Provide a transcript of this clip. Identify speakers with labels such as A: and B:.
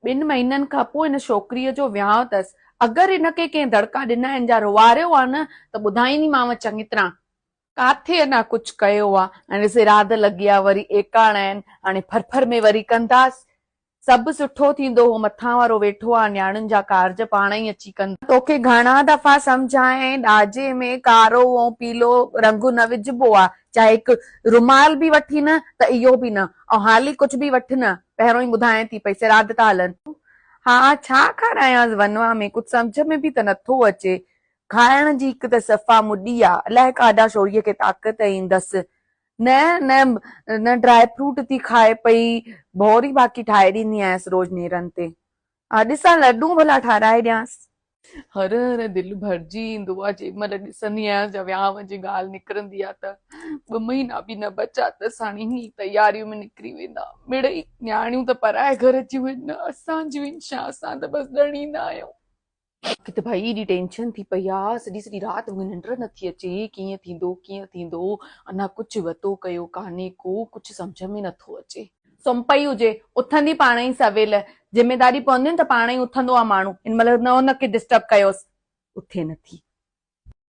A: ٻن مهينن کان پوء هن ڇوڪريء جو وهانء اٿس. اگر هن کي ڪنهن دڙڪا ڏنا هن جا روئاريو آ نه ته ٻڌائينديمانو چڱي طرح. ڪاٿي اڃا ڪجهه ڪيو آ. هاڻي ڏس اراد لڳي آ وري ايڪاڻ آهن. هاڻي ڦرڦر ۾ وري ڪنداس. سڀ سٺو ٿيندو. هو مٿان وارو ويٺو آ. نياڻين جا ڪارج پاڻ ئي اچي ڪندو. توکي گهڻا دفعا سمجهايائين ڏاجي ۾ ڪارو ۽ پيلو رنگ نه وجهبو آ. چاهي هڪ رومال به وٺي نه ته اهو به نه ۽ حالي ڪجهه به وٺ نه. پهريون ئي ٻڌايان ٿي پئي سراد ٿا هلن. ها ڇا کارايانس ونوا ۾ ڪجهه سمجهه ۾ به ته نٿو اچي. کائڻ جي هڪ ته صفا مڏي آ. الائي ڪاڏان شوريء کي طاقت ايندس. نه نه نه ڊرائي فروٽ ٿي کائي پئي. ڀوري باقي ٺاهي ڏيندي آهيانس روز نيرن تي. ها ڏسان لڏون ڀلا ٺاراهي ڏيانس. هر هر دل ڀرجي ايندو آ جنهن مهل ڏسندي آهيان جا وهانء جي ڳالهه نڪرندي آ ته ٻه مهينا به نه بچا اٿس هاڻي هي تياريون ۾ نڪري ويندا مڙئي نياڻيون ته پرائي گهر جون آهن نه اسان جون آهن ڇا اسان ته بس ڏڻيندا آهيون. مونکي ته ڀائي ايڏي ٽينشن ٿي پئي آ سڄي سڄي رات مونکي ننڊ نٿي اچي ڪيئن ٿيندو ڪيئن ٿيندو اڃا ڪجهه وتو ڪيو ڪانهي ڪو ڪجهه سمجهه ۾ نٿو اچي. سمهه پئي هجي، اٿندي پاڻ ئي سويل. ذميداري پوندي نه ته پاڻ ئي اٿندو آ ماڻهو. هن مهل نه ان کي ڊسٽرب ڪيوس. اٿي نه ٿي.